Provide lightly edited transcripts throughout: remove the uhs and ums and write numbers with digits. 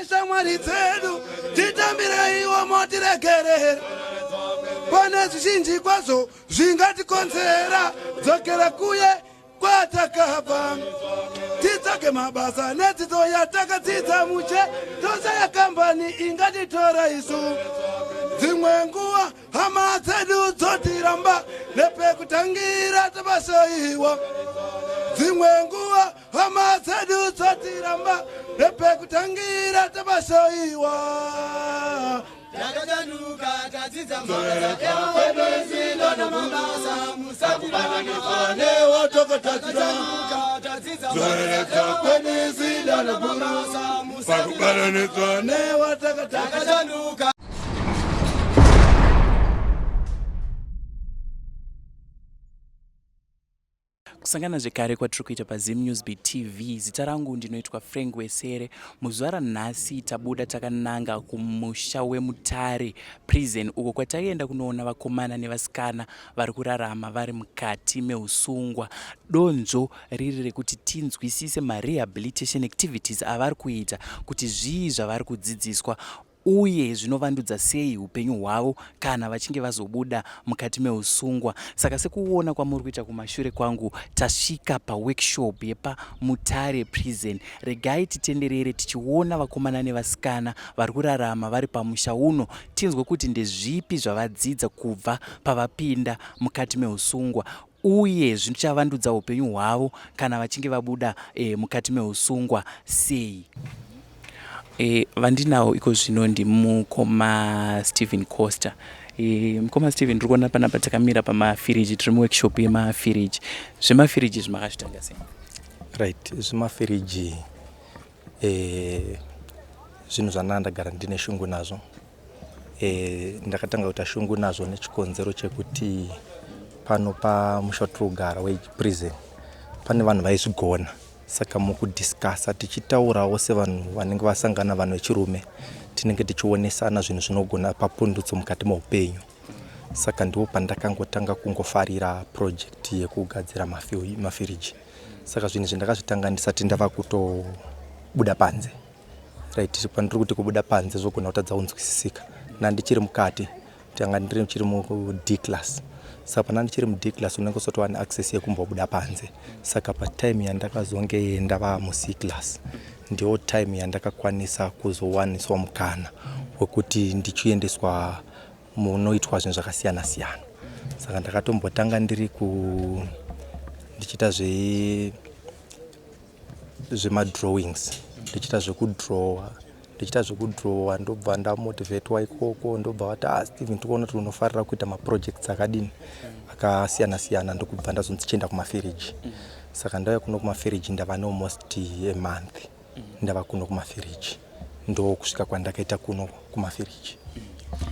Neshamwari dzedu titambireiwo motiregerera pane zvizhinji kwazvo zvingatikonzera dzokera kuye kwatakabva titsvage mabasa nedzidzo yatakadzidza muche toshaya kambani ingatitora isu dzimwe nguva hama dzedu dzotiramba nepekutangira tabasaiwa dzimwe nguva hama dzedu dzotiramba nepekutangira tabasaiwa Takachanuka tadzidza mabasa namabasa musatibatanidza newatakatatira tadzidza zoreredza kwedu mabasa pakubatanidzwa newatakatatira takachanuka. Kusangana zvekare kwatiri kuita paZim Newsbeat TV. Zita rangu ndinoitwa Frank Wesere. Muzuva ranhasi tabuda takananga kumusha weMutare Prison uko kwataienda kunoona vakomana nevasikana vari kurarama vari mukati meusungwa. Donzvo riri rekuti tinzwisise marehabilitation activities avari kuita kuti zvii zvavari kudzidziswa uye zvinovandudza sei upenyu hwavo kana vachinge vazobuda mukati meusungwa. Saka sekuona kwamuri kuita kumashure kwangu, tasvika paworkshop yepaMutare Prison. Regai titenderere tichiona vakomana nevasikana vari kurarama vari pamusha uno, tinzwe kuti ndezvipi zvavadzidza kubva pavapinda mukati meusungwa uye zvichavandudza upenyu hwavo kana vachinge vabuda mukati meusungwa sei. Vandinawo iko zvino ndimukoma Stephen Costa. Mukoma Stephen, ndiri kuona panapa takamira pamafiriji, tiri muworkshop yemafiriji. Zvemafiriji izvi makazvitanga sei? Right, zvemafiriji zvinhu zvandanga ndagara ndine shungu nazvo. Ndakatanga kuita shungu nazvo nechikonzero chekuti pano pamusha watiri kugara weprison pane vanhu vaizvigona. Saka mukudiscussa tichitaurawo sevanhu vanenge vasangana vanhu vechirume tinenge tichionesana zvinhu zvinogona papundutso mukati meupenyu. Saka ndipo pandakangotanga kungofarira project yekugadzira mafiriji. Saka zvinhu izvi ndakazvitanga ndisati ndava kutobuda panze. Right, pandiri kuti kubuda panze zvogona kutadza kunzwisisika. Nandichiri mukati tanga ndichiri mu-D class. Saka pana ndichiri mu-D class unenge usati wane access yekumbobuda panze. Saka patime yandakazonge ndava mu-C class ndiyo time yandakakwanisa kuzowaniswa mukana wekuti ndichiendeswa munoitwa zvinhu zvakasiyana siyana. Saka ndakatombotanga ndiri ku ndichiita zvemadrawings, ndichiita zvekudrowa, ndichiita zvekudrowa ndobva ndamotivetwa ikoko, ndobva vati ah Steven, tikuona kuti unofarira kuita maprojects akadini akasiyana siyana, ndokubva ndazonzi chienda kumafiriji. Saka ndauya kuno kumafiriji ndava nealmost a month ndava kuno kumafiriji, ndokusvika kwandakaita kuno kumafiriji.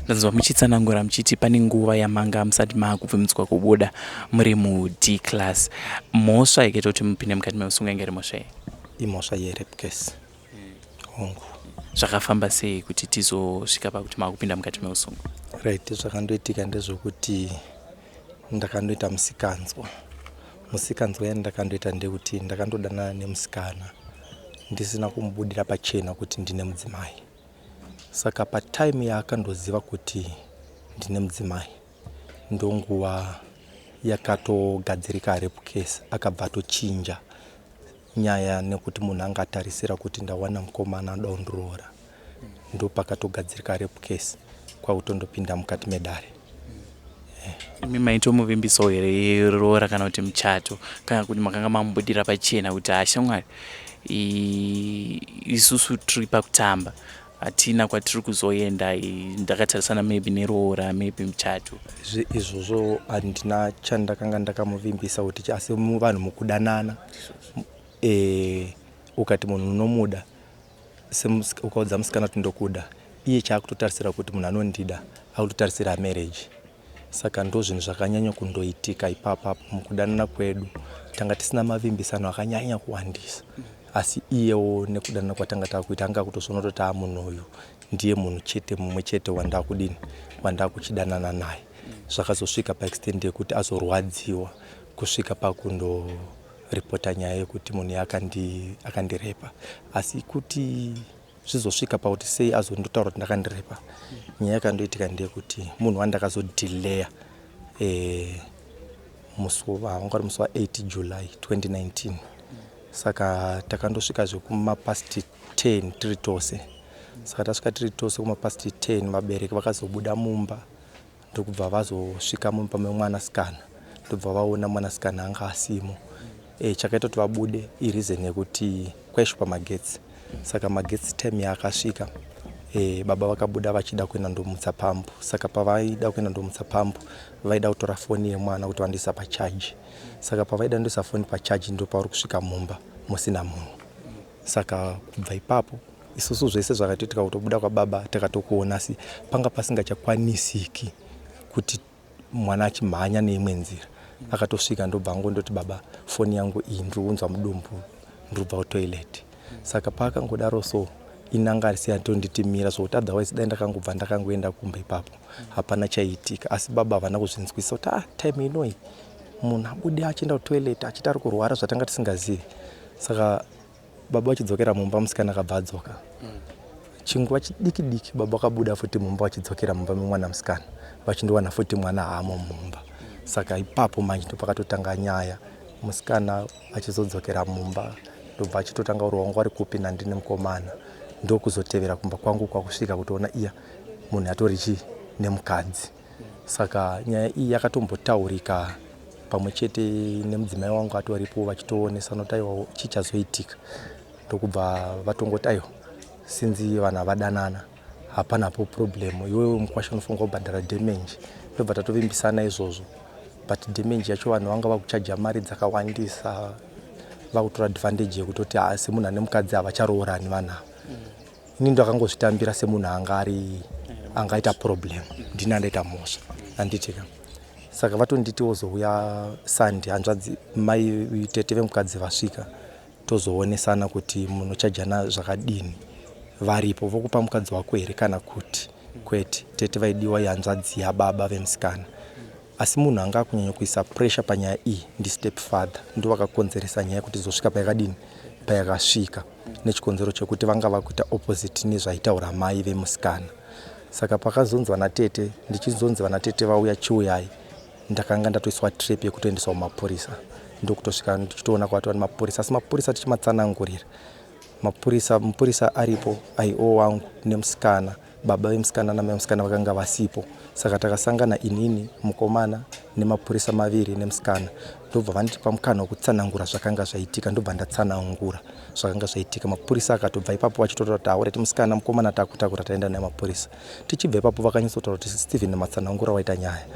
Ndanzwa muchitsanangura muchiti pane nguva yamanga musati maakubvumidzwa kubuda muri mu-D class. Mhosva yakaita kuti mupinde mukati meusungwa inge iri mhosva yei? Imhosva yerape case. Hongu. Zvakafamba sei kuti tizosvika pakuti maakupinda mukati meusungwa? Right, zvakandoitika ndezvekuti ndakandoita musikanzwa. Musikanzwa yandakandoita ndekuti ndakandodanana nemusikana ndisina kumubudira pachena kuti ndine mudzimai. Saka patime yaakandoziva kuti ndine mudzimai ndonguva yakatogadzirika rape case, akabva atochinja nyaya nekuti munhu anga atarisira kuti ndawana mukomana anoda kundiroora. Ndopakatogadzirika rape case kwakutondopinda mukati medare. Imi maitomuvimbisawo here roora kana kuti muchato, kana kuti makanga mamubudira pachena kuti hashamwari isusu tiri pakutamba, hatina kwatiri kuzoenda, ndakatarisana maybe neroora, maybe muchato? Izvozvo handina chandakanga ndakamuvimbisa kuti, asi vanhu mukudanana ukati munhu unomuda, ukaudza musikana kuti ndokuda, iye chaakutotarisira kuti munhu anondida akutotarisira marriage. Saka ndo zvinhu zvakanyanya kundoitika ipapapo mukudanana kwedu. Tanga tisina mavimbisano akanyanya kuwandisa, asi iyewo nekudanana kwatanga takuita anga akutozviona kutoti a munhu uyu ndiye munhu chete mumwe chete wandakudini wandakuchidanana naye. Zvakazosvika paextent yekuti azorwadziwa kusvika pakundoripota nyaya yekuti munhu akandirepa, asi kuti Zvizosvika pakuti sei azondotaura kuti ndakandirepa. Nyaya yakandoitika ndeyekuti munhu wandakazodhileya eh, musi wanga uri musi wa8 July 2019. Saka takandosvika zvekumapast 10 tiri tose. Saka tasvika tiri tose kumapast 10, vabereki vakazobuda mumba ndokubva vazosvika mumba memwanasikana, ndobva vaona mwanasikana anga asimo. Chakaita kuti vabude ireason yekuti kwaishupa magetsi. Saka magetsi time yaakasvika, baba vakabuda vachida kuenda ndomutsa pampu. Saka pavaida kuenda ndomutsa pampu, vaida kutora foni yemwana kuti vandoisa pacharge. Saka pavaida ndoisa foni pacharge, ndo pauri kusvika mumba musina munhu. Saka kubva ipapo isusu zvese zvakatoitika kutobuda kwababa takatokuona, asi panga pasingachakwanisiki kuti mwana achimhanya neimwe nzira. Akatosvika ndobva angondoti, "Baba, foni yangu iyi, ndiri kunzwa mudumbu, ndiri kubva kutoilet." Saka paakangodaro so, inanga asiyatonditimira zvokuti otherwise dai ndakangobva ndakangoenda kumba ipapo, hapana chaiitika. Asi baba havana kuzvinzwisisa kuti, ah, time inoi munhu abude achienda kutoilet achiti ari kurwara, zvatanga tisingazivi. Saka baba vachidzokera mumba, musikana akabva adzoka. Chinguva chidiki diki, baba vakabuda futi mumba vachidzokera mumba memwana musikana, vachindowana futi mwana haamo mumba. Saka ipapo manje ndopakatotanga nyaya. Musikana achizodzokera mumba, ndobva achitotanga uri wangu ari kupi nandine mukomana, ndokuzotevera kumba kwangu kwakusvika kutoona iya munhu atori chii nemukadzi. Saka nyaya iyi yakatombotaurika pamwe chete nemudzimai wangu atoripo, vachitoonesana kuti aiwa, chichazoitika. Ndokubva vatongoti, aiwa, sinzi vanhu havadanana, hapanapo problem, iwewe mukwasha unofanirwa kubhadhara damage. Ndobva tatovimbisana izvozvo, but damage yacho vanhu vanga vakuchaja mari dzakawandisa, vakutora advantage yekutoti ha, semunhu ane mukadzi havacharoorani vanhu ava. Ini ndakangozvitambira semunhu anga ari angaita problem, ndini andaita mhosva, handitika? Saka vatonditi wozouya Sunday, hanzvadzi mai tete vemukadzi vasvika, tozoonesana kuti munochajana zvakadini, varipo vokupa mukadzi wako here kana kuti kwete. Tete vaidiwa ihanzvadzi yababa vemusikana, asi munhu anga akunyanya kuisa pressure panyaya iyi ndistep father. Ndo vakakonzeresa nyaya kuti izosvika payakadini, payakasvika, nechikonzero chekuti vanga vakuita opposite nezvaitaura mai vemusikana. Saka pakazonzi vanatete, ndichizonzi vanatete vauya, chiuyai, ndakanga ndatoiswa trap yekutoendeswa kumapurisa. Ndokutosvika ndichitoona kwatova nemapurisa, asi mapurisa tichimatsanangurira mapurisa, mupurisa aripo aio wangu nemusikana, baba vemusikana namai vemusikana vakanga vasipo. Saka takasangana inini, mukomana nemapurisa maviri nemusikana, ndobva vandipa mukana wekutsanangura zvakanga zvaitika. Ndobva ndatsanangura zvakanga zvaitika. Mapurisa akatobva ipapo vachitotaura kuti, "Alright, musikana, mukomana takutakura, taenda naye mapurisa." Tichibva ipapo vakanyatsotaura kuti, "Stephen, matsanangura waita nyaya,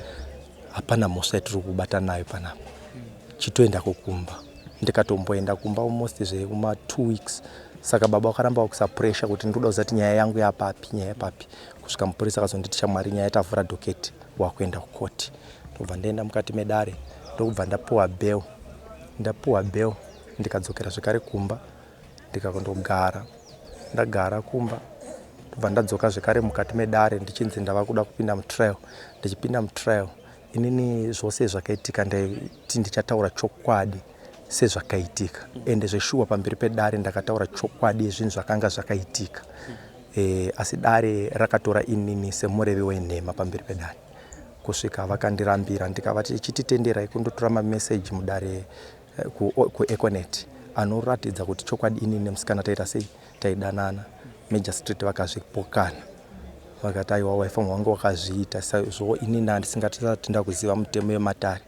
hapana mhosva yatiri kubata nayo panapa, chitoenda kukumba." Ndikatomboenda kumba almost zvekuma 2 weeks. Saka baba vakaramba vakuisa pressure kuti ndinoda kuziva kuti nyaya yangu yapapi, nyaya yapapi, kusvika mupurisa akazonditi, "Shamwari, nyaya yatavhura docket, wakuenda kukoti." Ndobva ndaenda mukati medare, ndokubva ndapuwa bail. Ndapuwa bail, ndikadzokera zvekare kumba, ndikakondogara. Ndagara kumba, ndobva ndadzoka zvekare mukati medare ndichinzi ndava kuda kupinda mutrial. Ndichipinda mutrial, inini zvose zvakaitika ndaiti ndichataura chokwadi sezvakaitika. Ende zveshuwa pamberi pedare ndakataura chokwadi zvinhu zvakanga zvakaitika. Asi dare rakatora inini semurevi wenhema pamberi pedare kusvika vakandirambira. Ndikavati, "Chititenderai kundotora mameseji mudare kuEconet anoratidza kuti chokwadi inini nemusikana taita sei, taidanana." Magistrate vakazvipokana, vakati, "Aiwa, waifanirwa kunge wakazviita." Saizvo inini ndandisingatisati ndakuziva mutemo yematare.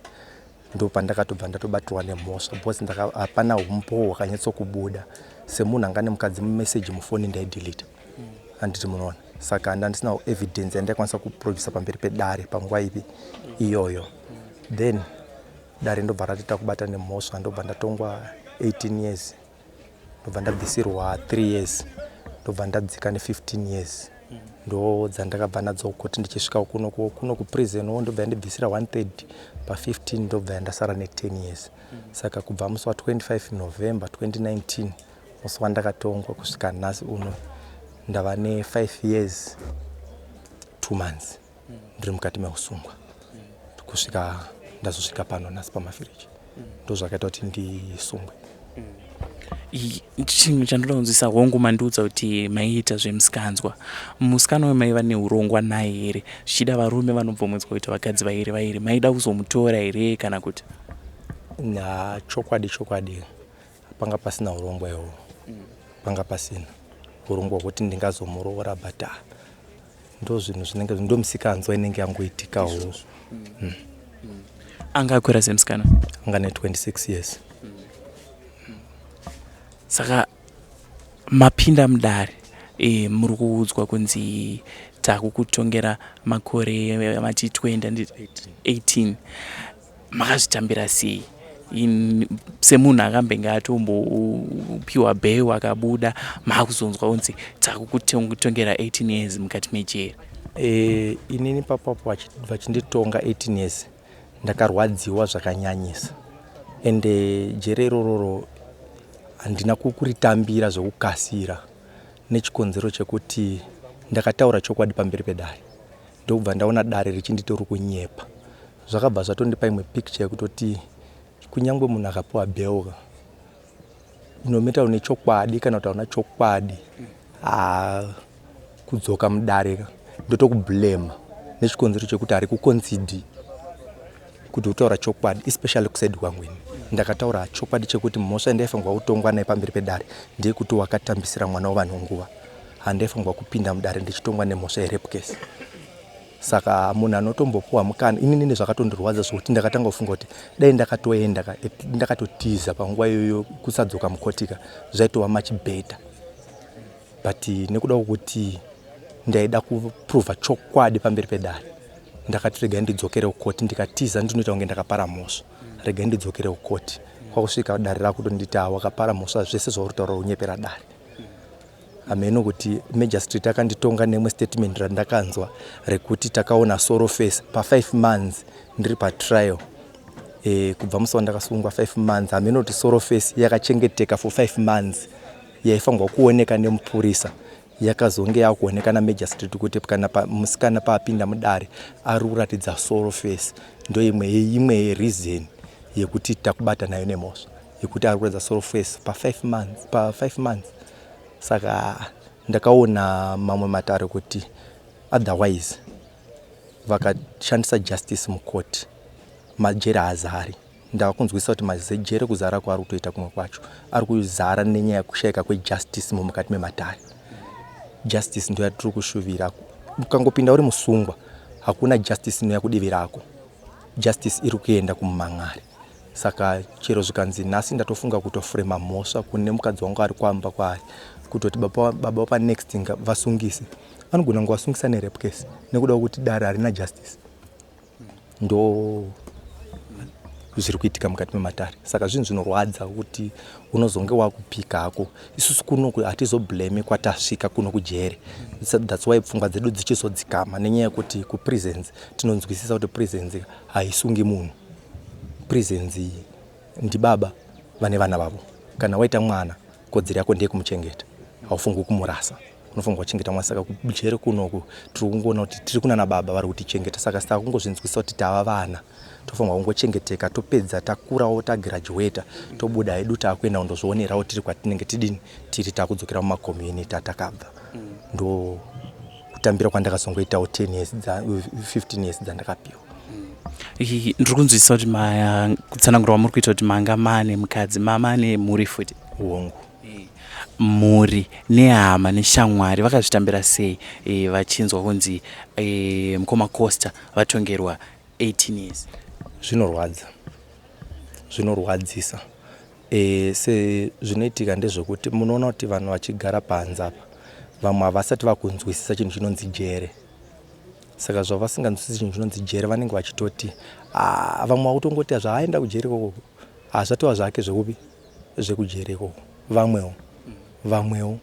Ndo pandakatobva ndatobatirwa nemhosva because hapana umbowo hwakanyatsokubuda. Semunhu anga nemukadzi, mumeseji mufoni ndaidelete, handiti munoona? Saka ndandisina evidence yandaikwanisa kuprodusa pamberi pedare panguva ipi iyoyo. Then dare ndobva rati takubata nemhosva, ndobva ndatongwa 18 years, ndobva ndabvisirwa 3 years, ndobva ndadzika ne15 years. Ndo dzandakabva nadzo kuti ndichisvika kuno kuprison, ndobva yandibvisira one third pa15, ndobva yandasara ne10 years. Saka kubva musi wa25 November 2019, musi wandakatongwa, kusvika nhasi uno, ndava ne5 years 2 months ndiri mukati meusungwa, kusvika ndazosvika pano nhasi pamafiriji. Ndo zvakaita kuti ndisungwe. Chinhu chandoda kunzwisa, hongu mandiudza kuti maiita zvemusikanzwa. Musikana uyu maiva neurongwa naye here? Zvichida varume vanobvumidzwa kuita vakadzi vairi vairi, maida kuzomutora here kana kuti? Na chokwadi chokwadi panga pasina urongwa ihwohwo. Panga pasina urongwa hwekuti ndingazomuroora, but ah, ndo zvinhu zvinenge ndo misikanzwa inenge yangoitikawo. Anga akwira semusikana? Anga ne 26 years. Saka mapinda mudare, muri kuudzwa kunzi takukutongera makore mati 20, 18. Makazvitambira sei semunhu akambenge atombopiwa bail akabuda, maakuzonzwa kunzi takukutongera 18 years mukati mejeri? Inini papapo vachinditonga 18 years, ndakarwadziwa zvakanyanyisa, ende jere irororo handina kuritambira zvekukasira, nechikonzero chekuti ndakataura chokwadi pamberi pedare, ndokubva ndaona dare richinditi uri kunyepa. Zvakabva zvatondipa imwe picture yekutoti kunyange munhu akapiwa bail, no matter une chokwadi kana kuti hauna chokwadi, kudzoka mudare ndotokublema nechikonzero chekuti hari kuconcede kuti utaura chokwadi, especially kuside kwangu. Ini ndakataura chokwadi chekuti mhosva yandaifanirwa kutongwa naye pamberi pedare ndeyekuti wakatambisira mwana wevanhu nguva. Handaifanirwa kupinda mudare ndichitongwa nemhosva yerape case. Saka munhu anotombopuwa mukana, inini zvakatondirwadza zvokuti ndakatanga kufunga kuti dai ndakatoenda, ndakatotiza panguva iyoyo, kusadzoka mukotika zvaitova much better, but nekuda kwokuti ndaida kuprova chokwadi pamberi pedare, ndakati regai ndidzokere kukoti. Ndikatiza ndinoita kunge ndakapara mhosva. Regai ndidzokere kukoti. Kwakusvika dare rakutonditi, "Ha, wakapara mhosva, zvese zvauri kutaura unyepera dare." Hameno kuti magistrate akanditonga nemwe statement randakanzwa rekuti takaona sorrow face pa5 months ndiri patrial, kubva musi wandakasungwa 5 months. Hameno kuti sorrow face yakachengeteka for 5 months yaifanirwa kuoneka nemupurisa yakazonge yakuoneka namagistrate, kuti kana musikana paapinda mudare ari kuratidza sorrow face, ndo imwe imwe reason yekuti takubata nayo nemhosva yekuti ari kuratidza sorrow face pa5 months, pa5 months. Saka ndakaona mamwe matare kuti otherwise vakashandisa justice mukoti, majeri haazari. Ndava kunzwisisa kuti majeri kuzara kwaari kutoita, kumwe kwacho ari kuzara nenyaya yekushayika kwejustice mumukati mematare. Justice ndo yatiri kushuvira. Ukangopinda uri musungwa, hakuna justice inoya kudivi rako. Justice iri kuenda kumumang'ari. Saka chero zvikanzi nhasi ndatofunga kutofrema mhosva kune mukadzi wangu ari kwamba kwaari, kutoti baba panext vasungise, vanogona kungovasungisa nerape case nekuda kwekuti dare harina justice. Ndo zviri kuitika mukati mematare. Saka zvinhu zvinorwadza kuti unozonge wakupika hako. Isusu kunoku hatizoblame kwatasvika kuno kujere. That's why pfungwa dzedu dzichizodzikama, nenyaya yekuti kuprisons tinonzwisisa kuti prisons haisungi munhu. Prisons ndibaba vane vana vavo. Kana waita mwana, kodzero yako ndeyekumuchengeta, haufungi kumurasa, unofanirwa kuchengeta mwana. Saka kujere kunoku tiri kungoona kuti tiri kunana baba vari kutichengeta. Saka takungozvinzwisisa kuti tava vana, tofanirwa kungochengeteka, topedza, takurawo, tagraduata, tobuda hedu, taakuenda kundozvionerawo tiri kwatinenge tidini tiri, taakudzokera mumacommunity atakabva. Ndo kutambira kwandakazongoitawo 10 years, 15 years dzandakapiwa. Ndiri kunzwisisa kuti kutsanangura kwamuri kuita kuti manga mane mukadzi, mama nemhuri futi? Hongu. Mhuri nehama neshamwari vakazvitambira sei, vachinzwa kunzi mukoma Costa vatongerwa 18 years? Zvinorwadza, zvinorwadzisa. Sezvinoitika ndezvekuti munoona kuti vanhu vachigara panze apa, vamwe havasati vakunzwisisa chinhu chinonzi jere. Saka zvavasinganzwisisi chinhu chinonzi jere, vanenge vachitoti, "Ah," vamwe vakutongoti zvaaenda kujere ikoko hazvatova zvake zvekupi zvekujere ikoko. Vamwewo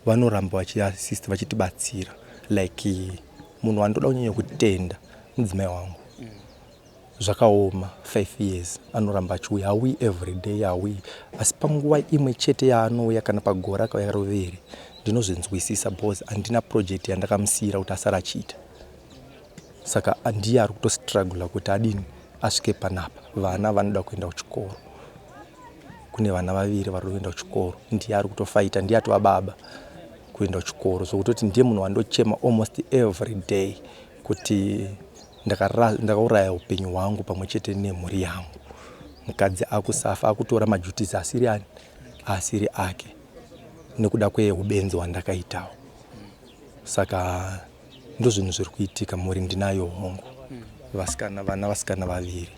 vanoramba vachiassist, vachitibatsira. Like munhu wandoda kunyanya kutenda mudzimai wangu. Zvakaoma, 5 years anoramba achiuya, hauyi every day, hauyi, asi panguva imwe chete yaanouya kana pagore akauya ruviri, ndinozvinzwisisa because handina project yandakamusiyira kuti asara achiita. Saka ndiye ari kutostrugla kuti adini asvike panapa. Vana vanoda kuenda kuchikoro. Kune vana vaviri vari kuenda kuchikoro, ndiye ari kutofaita, ndiye atova baba kuenda kuchikoro, zvokutoti ndiye munhu wandochema almost every day kuti ndakauraya upenyu hwangu pamwe chete nemhuri yangu. Mukadzi akusafa, akutora maduties asiri ani, asiri ake, nekuda kweubenzi hwandakaitawo. Saka ndozvinhu zviri kuitika. Mhuri ndinayo, hongu, vasikana, vana vasikana vaviri.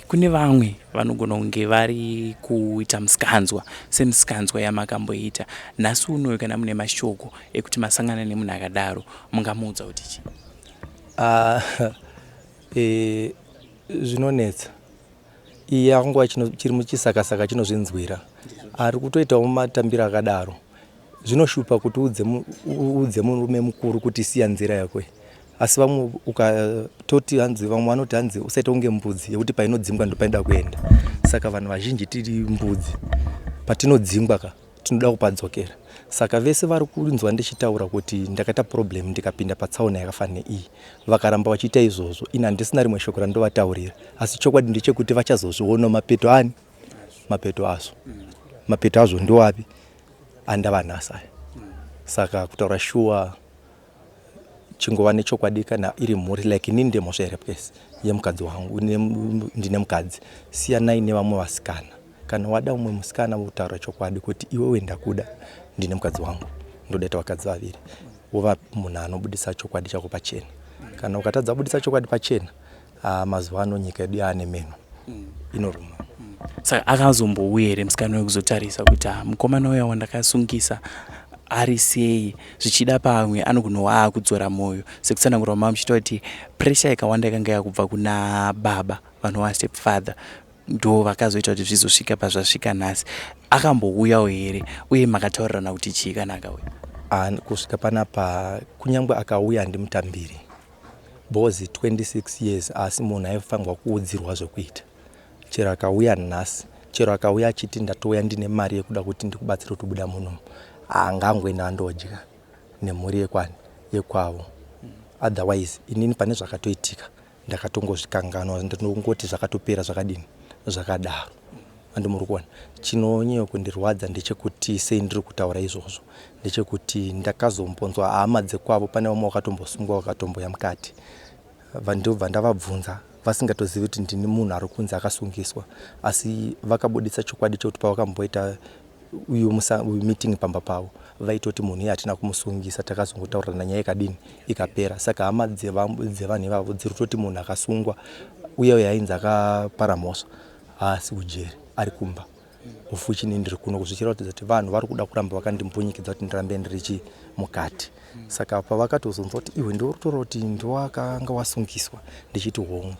Kune vamwe vanogona kunge vari kuita musikanzwa semusikanzwa yamakamboita nhasi unoyu. Kana mune mashoko ekuti masangana nemunhu akadaro, mungamuudza kuti chii? Ah, zvinonetsa. Iye nguva chiri muchisakasaka chinozvinzwira, ari kutoitawo matambiro akadaro. Zvinoshupa kuti uudze murume mukuru kuti siya nzira yako iyi. Asi vamwe ukatoti hanzi, vamwe vanoti hanzi usaita kunge mbudzi yekuti painodzingwa ndopainoda kuenda. Saka vanhu vazhinji tiri mbudzi, patinodzingwa ka tinoda kupadzokera. Saka vese vari kunzwa ndichitaura kuti ndakaita problem, ndikapinda patsaona yakafanana neiyi, vakaramba vachiita izvozvo, ini handisina rimwe shoko randovataurira, asi chokwadi ndechekuti vachazozviona mapeto ani, mapeto azvo. Mapeto azvo ndoapi andava nhasi aya. Saka kutaura shuwa, chingova nechokwadi. Kana iri mhuri, like inini ndemhosva yerape case yemukadzi wangu, ndine mukadzi, siyanai nevamwe vasikana. Kana wada umwe musikana, wotaura chokwadi kuti iwewe ndakuda, ndine mukadzi wangu, ndodaita vakadzi vaviri. Wova munhu anobudisa chokwadi chako pachena. Kana ukatadza kubudisa chokwadi pachena, ah, mazuva ano nyika yedu yaane meno inoruma. Saka akazombouya here musikana wekuzotarisa kuti, ah, mukomana uya wandakasungisa ari sei? Zvichida pamwe anogonawo akudzora mwoyo, sekutsanangura mama muchiita kuti pressure yakawanda yakanga yakubva kuna baba vanova step father, ndo vakazoita kuti zvizosvika pazvasvika nhasi. Akambouyawo here, uye makataurirana kuti chii kana akauya? Ah, kusvika panapa, kunyange akauya handimutambiri, because 26 years, asi munhu aifanirwa kuudzirwa zvekuita. Chero akauya nhasi, chero akauya achiti ndatouya ndine mari yekuda kuti ndikubatsire kuti ubuda munomu, haangangoenda andodya nemhuri yekwani yekwavo. Otherwise inini pane zvakatoitika ndakatongozvikanganwa, ndinongoti zvakatopera zvakadini, zvakadaro. Andi muri kuona, chinonyanya kundirwadza ndechekuti sei ndiri kutaura izvozvo ndechekuti ndakazombonzwa hama dzekwavo, pane vamwe vakatombosungwa, vakatomboya mukati, ndobva ndavabvunza vasingatozivi kuti ndini munhu ari kunzi akasungiswa, asi vakabudisa chokwadi chekuti pavakamboita uyu meeting pamba pavo, vaitoti munhu iye hatina kumusungisa, takazongotaurirana, nyaya ikadini, ikapera. Saka hama dzevanhu ivavo dziri kutoti munhu akasungwa uye uyo ainzi akapara mhosva haasi kujeri, ari kumba, ufuchini ndiri kuno, zvichiratidza kuti vanhu vari kuda kuramba vakandimbunyikidza kuti ndirambe ndirichi mukati. Saka pavakatozonzwa kuti iwe ndiwe uri kuti ndiwakanga wasungiswa, ndichiti hongu,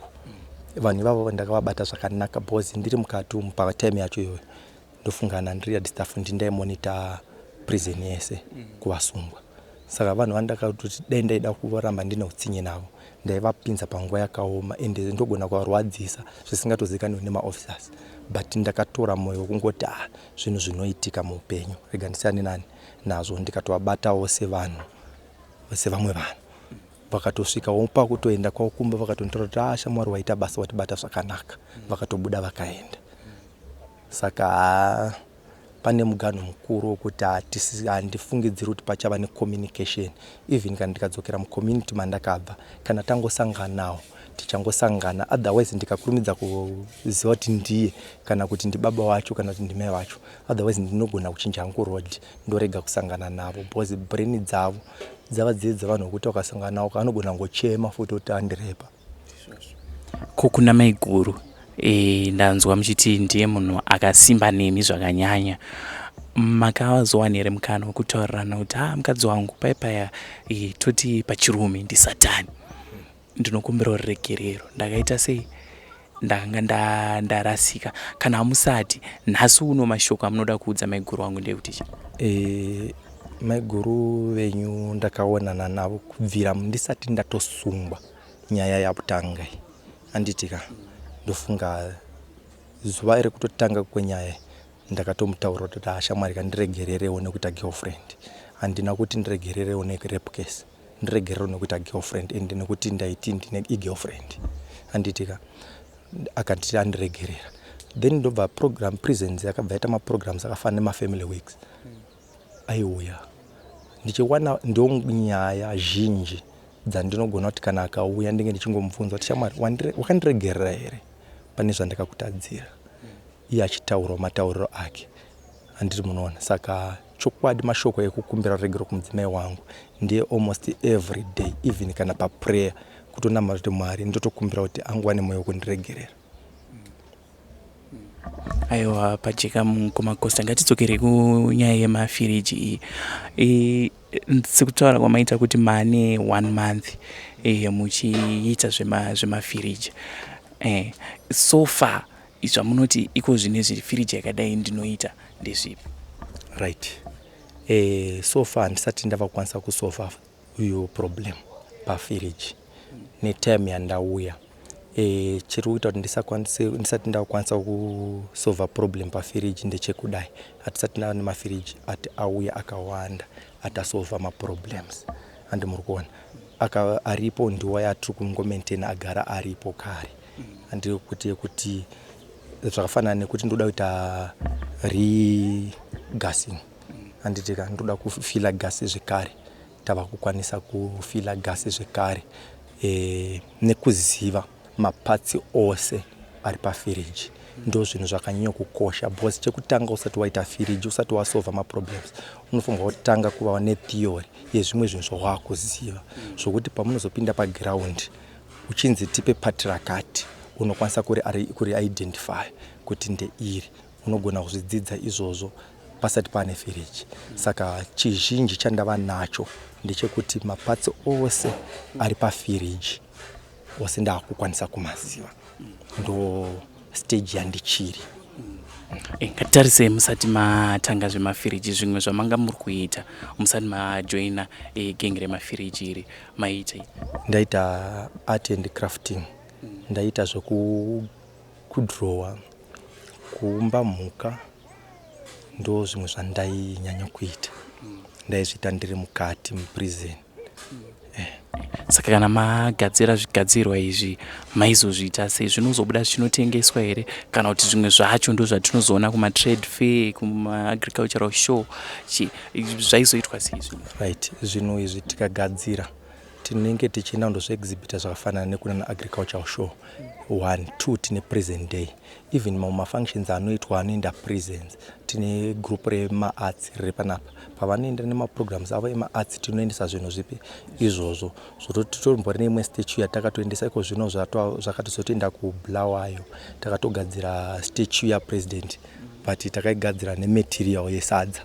vanhu ivavo ndakavabata zvakanaka, because ndiri mukati umu patime yacho iyoyo, ndofunga ndiri yard staff, ndindaimonita prison yese kuvasungwa. Saka vanhu vandakatoti dai ndaida kuramba ndine utsinye navo, ndaivapinza panguva yakaoma, ende ndogona kuvarwadzisa zvisingatozikanwi nemaofficers, but ndakatora mwoyo wekungoti, ah, zvinhu zvinoitika muupenyu, rega ndisiyane nani nazvo. Ndikatovabatawo sevanhu, sevamwe vanhu. Vakatosvikawo pakutoenda kwavo kumba, vakatonditora kuti, ah, shamwari, waita basa, watibata zvakanaka. Vakatobuda vakaenda. Saka haa, pane muganho mukuru wekuti handifungidziri kuti pachava necommunication. Even kana ndikadzokera mucommunity mandakabva, kana tangosanganawo tichangosangana, otherwise ndikakurumidza kuziva kuti ndiye kana kuti ndibaba wacho kana kuti ndimai vacho, otherwise ndinogona kuchinja hangu road, ndorega kusangana navo, because brain dzavo dzava dziye dzevanhu vekuti vakasangana navo anogona kungochema futi kuti andirepa. Ko kuna maiguru, ndanzwa muchiti ndiye munhu akasimba nemi zvakanyanya. Makazowana here mukana wekutaurirana kuti, ha, mukadzi wangu pai paya, toti pachirume ndisatani, ndinokumbira ruregerero, ndakaita sei, ndakanga ndarasika? Kana hamusati, nhasi uno mashoko amunoda kuudza maiguru wangu ndeyekuti chii? Maiguru venyu ndakaonana navo kubvira ndisati ndatosungwa nyaya yakutanga iyi, handiti ka? Ndofunga zuva rekutotanga kwenyaya ndakatomutaura kuti, ashamwari, kandiregererewo nekuita girlfriend. Handina kuti ndiregererewo nerape case, ndiregererewo nekuita girlfriend, and nekuti ndaiti ndine igirlfriend, handiti ka? Akanditi andiregerera. Then ndobva program prisons yakabva yaita maprograms akafanana nemafamily weeks. Aiuya ndichiwana, ndo nyaya zhinji dzandinogona kuti kana akauya ndinge ndichingomubvunza kuti, "Shamwari, wakandiregerera here pane zvandakakutadzira?" Iye achitaurawo matauriro ake, handiti munoona? Saka chokwadi, mashoko ekukumbira ruregero kumudzimai wangu ndiye almost every day, even kana paprayer, kutonamata kuti Mwari, ndotokumbira kuti angowane mwoyo wekundiregerera. Aiwa, pajeka, mukoma Costa. Ngatidzokere kunyaya yemafiriji iyi. Sekutaura kwamaita kuti mane one month muchiita zvemafiriji, so far zvamunoti iko zvinezvi firiji yakadai ndinoita ndezvipi? Right, so far handisati ndava kukwanisa kusolva uyu problem pafiriji netime yandauya. Chiri kuita kuti ndisakwanise, ndisati ndakukwanisa kusolva problem pafiriji ndechekudai: hatisati ndava nemafiriji ati auya akawanda atasolva maproblems, handi muri kuona? Aripo ndiwo yatiri kungomaintaina, agara aripo kare. Handiri kuti yekuti zvakafanana nekuti ndoda kuita regassing, handiti ka? Ndoda kufila gasi zvekare, tava kukwanisa kufila gasi zvekare nekuziva maparts ose ari pafiriji. Ndo zvinhu zvakanyanya kukosha, because chekutanga, usati waita firiji, usati wasolva maproblems, unofanirwa kutanga kuva netheory yezvimwe zvinhu zvawakuziva, zvokuti pamunozopinda paground uchinzi tipe part rakati, unokwanisa kuriidentify kuti ndeiri. Unogona kuzvidzidza izvozvo pasati paane firiji. Saka chizhinji chandava nacho ndechekuti maparts ose ari pafiriji ose ndaakukwanisa kumaziva. Ndo stage yandichiri. Ngatitarisei musati matanga zvemafiriji, zvimwe zvamanga muri kuita musati majoina gengi remafiriji iri, maiitei? Ndaita art and crafting, ndaita zvekudhirowa, kuumba mhuka. Ndo zvimwe zvandainyanya kuita, ndaizviita ndiri mukati muprison. Saka kana magadzira zvigadzirwa izvi, maizozviita sei? Zvinozobuda zvichinotengeswa here, kana kuti zvimwe zvacho ndo zvatinozoona kumatrade fair, kumaagricultural show? Zvaizoitwa sei zvinhu? Right, zvinhu izvi tikagadzira, tinenge tichienda kundozviexhibita zvakafanana nekuna agricultural show one, two, tine prison day, even mamwe mafunctions anoitwa anoenda prisons. Tine group remaarts riri panapa, pavanoenda nemaprograms avo emaarts, tinoendesa zvinhu zvipi izvozvo. Zvototi tombori neimwe statue yatakatoendesa iko zvino, zvakatozotoenda kuBulawayo. Takatogadzira statue yapresident, but takaigadzira nematerial yesadza,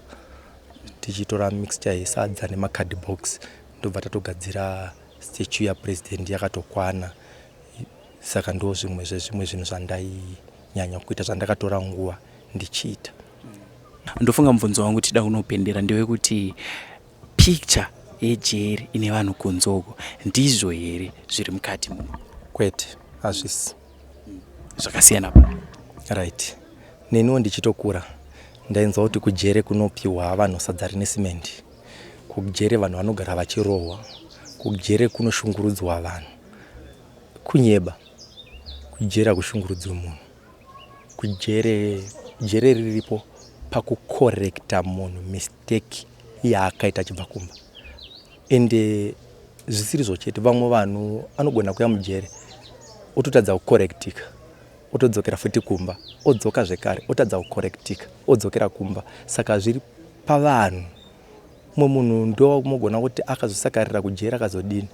tichitora mixture yesadza nemacardbox, ndobva tatogadzira statue yapresident yakatokwana. Saka ndo zvimwe zvezvimwe zvinhu zvandainyanya kuita, zvandakatora nguva ndichiita. Ndofunga mubvunzo wangu tida kunopendera ndewekuti picture yejeri ine vanhu kunze uko ndizvo here zviri mukati muno? Kwete, hazvisi. Zvakasiyana pa? Right, neniwo ndichitokura ndainzwa kuti kujere kunopiwa vanhu sadza rine simendi, kujere vanhu vanogara vachirohwa, kujere kunoshungurudzwa vanhu. Kunyeba. Kujere hakushungurudzwi munhu. Kujere, jere riripo pakukorekta munhu mistake yaakaita achibva kumba. Ende zvisirizvo chete, vamwe vanhu anogona kuya mujere ototadza kukorektika, otodzokera futi kumba, odzoka zvekare, otadza kukorektika, odzokera kumba. Saka zviri pavanhu. Umwe munhu ndomugona kuti akazosakarira kujeri, akazodini.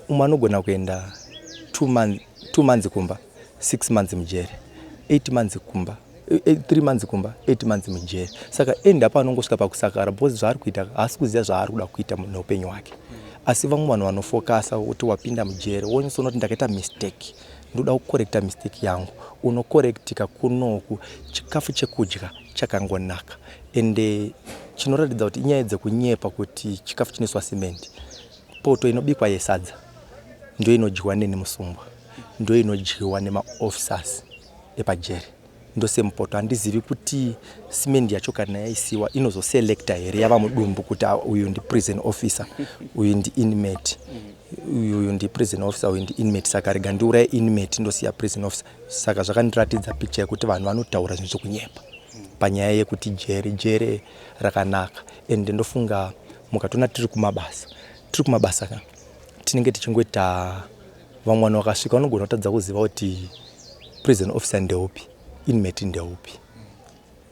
Umwe anogona kuenda 2 months kumba, 6 months mujeri, 8 months kumba, 3 months kumba, 8 months mujeri. Saka enda paanongosvika pakusakara, because zvaari kuita haasi kuziva zvaari kuda kuita neupenyu hwake. Asi vamwe vanhu vanofokasa kuti wapinda mujeri, wonyatsoona kuti ndakaita mistake, ndoda kukorekta mistake yangu. Unokorektika kunoku, chikafu chekudya chakangonaka. Ende chinoratidza kuti inyaya dzekunyepa kuti chikafu chinoiswa simendi, poto inobikwa yesadza ndo inodyiwa neni musungwa, ndo inodyiwa nemaofficers epajeri, ndosemupoto. Handizivi kuti simendi yacho kana yaisiwa inozoselekta here yava mudumbu kuti, "Ah, uyu ndiprison officer, uyu ndiinmate." Uyu ndiprison officer, uyu ndiinmate, saka rega ndiuraye inmate ndosiya prison officer. Saka zvakandiratidza picture yekuti vanhu vanotaura zvinhu zvekunyepa panyaya yekuti jere, jere rakanaka. And ndofunga mukatoona tiri kumabasa, tiri kumabasa ka, tinenge tichingoita vamwe vanhu vakasvika vanogona kutadza kuziva kuti prison officer ndeupi, inmate ndeupi,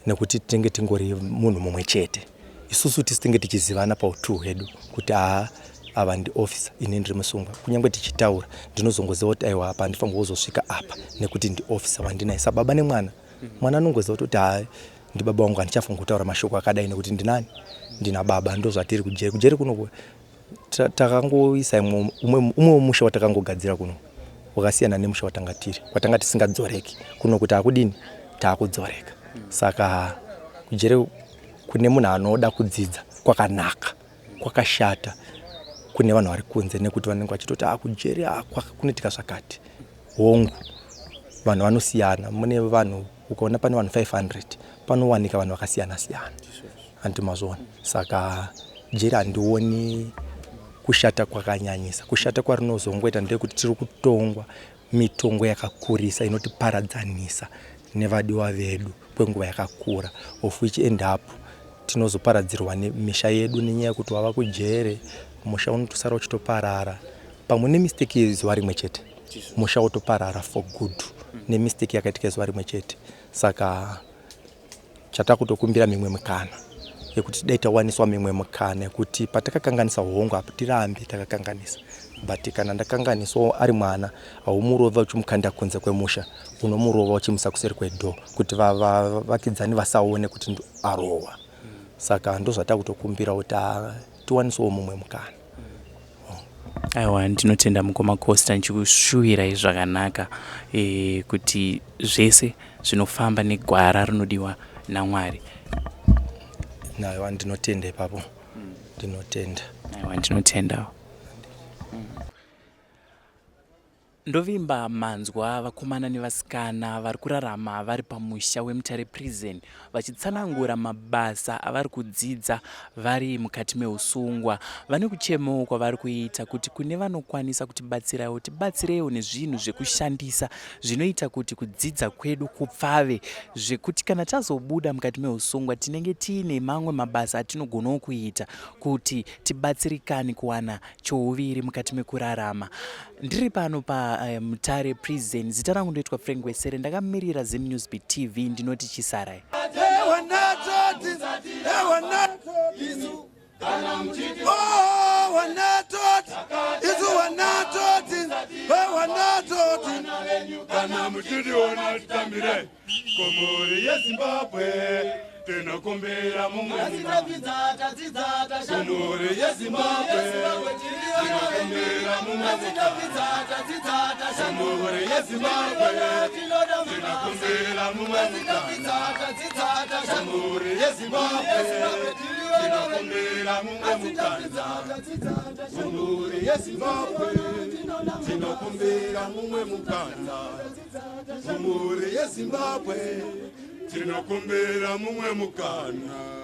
nekuti tinenge tingori munhu mumwe chete. Isusu tisi tinge tichizivana pautu hwedu kuti haa, ava ndiofficer, ini ndiri musungwa. Kunyange tichitaura ndinozongoziva kuti aiwa, apa handifanirwa kuzosvika apa nekuti ndiofficer wandinaye sababa nemwana. Mwana anongoziva kuti haa, ndibaba vangu, handichafanira kutaura mashoko akadai nekuti ndinani, ndina baba. Ndo zvatiri kujeri. Kujeri kuno takangoisa umwe musha watakangogadzira kuno wakasiyana nemusha watanga tiri, kwatanga tisingadzoreki. Kuno kuti akudini, taakudzoreka. Saka kujere kune munhu anoda kudzidza kwakanaka, kwakashata kune vanhu vari kunze nekuti vanenge vachitoti a kujere kunoitika zvakati. Hongu, vanhu vanosiyana. Mune vanhu, ukaona pane vanhu 500 panowanika vanhu vakasiyana siyana, handi mazviona? Saka jeri handioni kushata kwakanyanyisa. Kushata kwarinozongoita ndeyekuti tiri kutongwa mitongo yakakurisa inotiparadzanisa nevadiwa vedu kwenguva yakakura, of which end up tinozoparadzirwa nemisha yedu nenyaya yekuti wava kujere, musha unotosara uchitoparara pamwe nemistake yezuva rimwe chete, musha wotoparara for good nemistake yakaitika zuva rimwe chete. Saka chatakutokumbira mimwe mikana yekuti dai tawaniswa mimwe mikana yekuti patakakanganisa, hongu, apo tirambe takakanganisa, but kana ndakanganisawo ari mwana, haumurova uchimukanda kunze kwemusha, unomurova uchimusa kuseri kwedoor kuti vavakidzani vasaone kuti arohwa. Saka ndozvatakutokumbira kuti tiwaniswewo mumwe mukana. Aiwa, ndinotenda mukoma Costa, ndichikushuwirai zvakanaka kuti zvese zvinofamba negwara rinodiwa naMwari. Aiwa, ndinotenda ipapo, ndinotenda. Aiwa, ndinotendawo. Ndovimba manzwa vakomana nevasikana vari kurarama vari pamusha weMutare Prison vachitsanangura mabasa avari kudzidza vari mukati meusungwa. Vane kuchemawo kwavari kuita kuti kune vanokwanisa kutibatsirawo, tibatsireiwo nezvinhu zvekushandisa zvinoita kuti kudzidza kwedu kupfave, zvekuti kana tazobuda mukati meusungwa tinenge tiine mamwe mabasa atinogonawo kuita kuti tibatsirikane kuwana chouviri mukati mekurarama. Ndiri pano paMutare Prison. Zita rangu ndoitwa Frank Wesere, ndakamirira Zim Newsbeat TV. Ndinoti chisarai. Ewanatoti, ewanatoti, oh, wanatoti, isu wanatoti, wanatoti. Kana muchitiona titambire kumhuri yeZimbabwe, tinokumbira mumwe kumhuri yeZimbabwe, tinokumbira mumwe kumhuri yeZimbabwe, tinokumbira mumwe kumhuri yeZimbabwe, tinokumbira mumwe mukana kumhuri yeZimbabwe, tinokumbira mumwe mukana kumhuri yeZimbabwe, tinokumbira mumwe mukana.